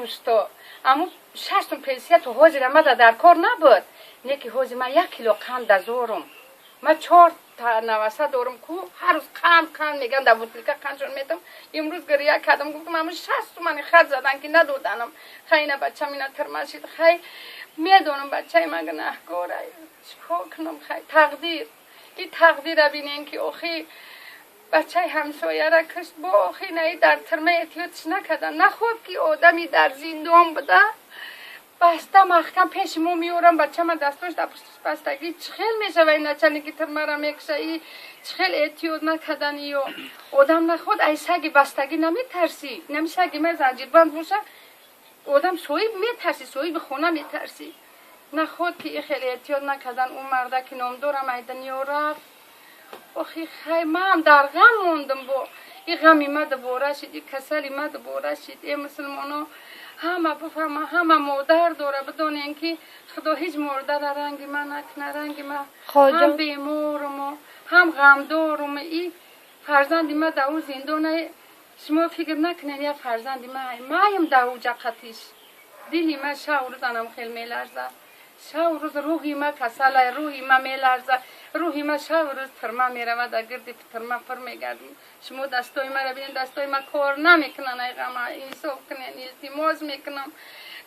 Усто, аму 6 сум пенсия то ҳозир мада дар кор набуд. Не ки ҳозир ман 1 кило қанд дазорум. Ман чор наваса дорум ку, ҳар рӯз қанд, қанд меган, дар бутылка қандшон метам. Имрӯз гиря кардам, гуфтам, аму 6 сумани хат задан ки надоданам. Хай, ина бачам ина тирмашид. Хай, медонам, бачаи ман гунаҳкора. Чикор кунам? Хай, тақдир, и тақдира бинен ки охи бачаи ҳамсояра кушт. Бо охи наи дар тирма эҳтиётш накардан. Нахоб ки одами дар зиндон буда, баста маҳкам пеши мо меорам, бачама дастош дар пуштиш бастагӣ. Чӣ хел мешава? Ин начальники тирмара мекуша, и чӣ хел эҳтиёт накардан? Ё одам наход ай саги бастагӣ наметарсӣ? Нами саги ма занҷирбанд боша, одам соҳиб метарсӣ, соҳиби хона метарсӣ. Наход ки и хеле эҳтиёт накардан. Ӯ марда ки номдорам ай дунё рафт. Охи хай, маам дар ғам мондам. Бо и ғами ма дубора шид, и касали ма дубора шид. Э, мусулмоно, ҳама бифаҳма, ҳама модар дора, бидонен ки Худо ҳеҷ мурдара ранги ма накуна, ранги ма. Ҳам беморуму ҳам ғамдоруму. И фарзанди ма дар ӯ зиндона, шумо фикр накунед, як фарзанди ма маем дар ӯ ҷақатиш. Дили ма шаву рӯз анам хел меларза, шаву рӯз рӯҳи ма касала, рӯҳи ма меларза, рӯҳи ма шаву рӯз тирма меравад, дар гирди тирма пир мегардем. Шумо дастои мара бинед, дастои ма кор намекунанд ай ғама. Инсоф кунен, илтимос мекунам.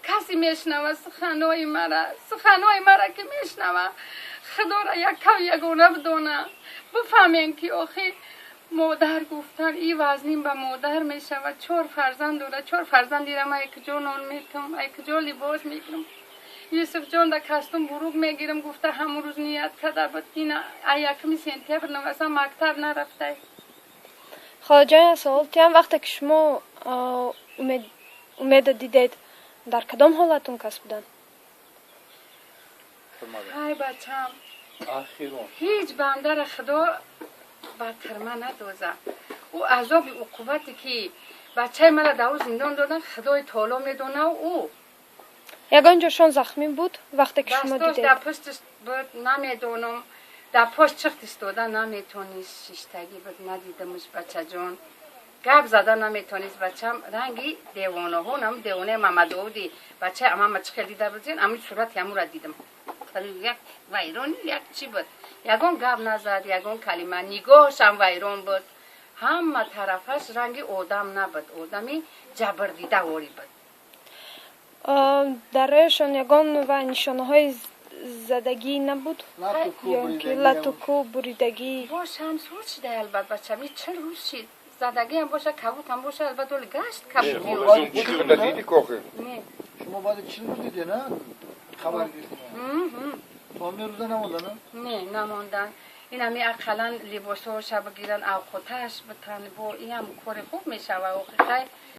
Касе мешунава суханои мара, суханои мара ки мешунава, Худоро яккав ягона бидона, бифаҳмем ки охи модар гуфтан и вазнин ба модар мешавад. Чор фарзанд дорад, чор фарзандира ма куҷо нон метам, ай куҷо либос мегирам? Юсуфҷон да костюм бурук мегирам гуфта, ҳамон рӯз ният карда буд. Ина ай 1 сентябр наваса мактаб нарафтай. Холаҷон, савол тиям: вақте ки шумо Умеда дидед, дар кадом ҳолат он кас буданд? Ҳай, бачам, ҳеҷ бандара Худо ба тирма надоза. Ӯ азоби уқувате ки бачаи мара дар ӯ зиндон додан, Худои таоло медонав ӯ. Ягон ҷошон захмӣ буд, вақте ки шумо дидед? Дар пуштиш буд, намедонам, дар пош чихт истода наметонист, шиштагӣ буд, надидамш. Бачаҷон гап зада наметонист. Бачам ранги девонаҳо, нам девонаи Мамадовуди бачаи амама чӣ хел дида будзен, ами сурати амура дидам, як вайрони, як чӣ буд, ягон гап назад, ягон калима, нигоҳшам вайрон буд, ҳама тарафаш ранги одам набуд, одами ҷабрдидаворӣ буд. Дар рояшон ягон ва нишонаҳои задагӣ набуд ё ки латуку буридагӣ? Бошам суд шида, албат, бачам, и 40 рӯз шид, задагиам боша, кабутам боша, албат, оли гашт кабут. Шумо баъди 40 рӯз диде на хабар гирифтед? То рӯза намонда? Не, намондан. Инами ақаллан либосҳоша бигиран, авқоташ битан, бо иам кори хуб мешава. Охи хай.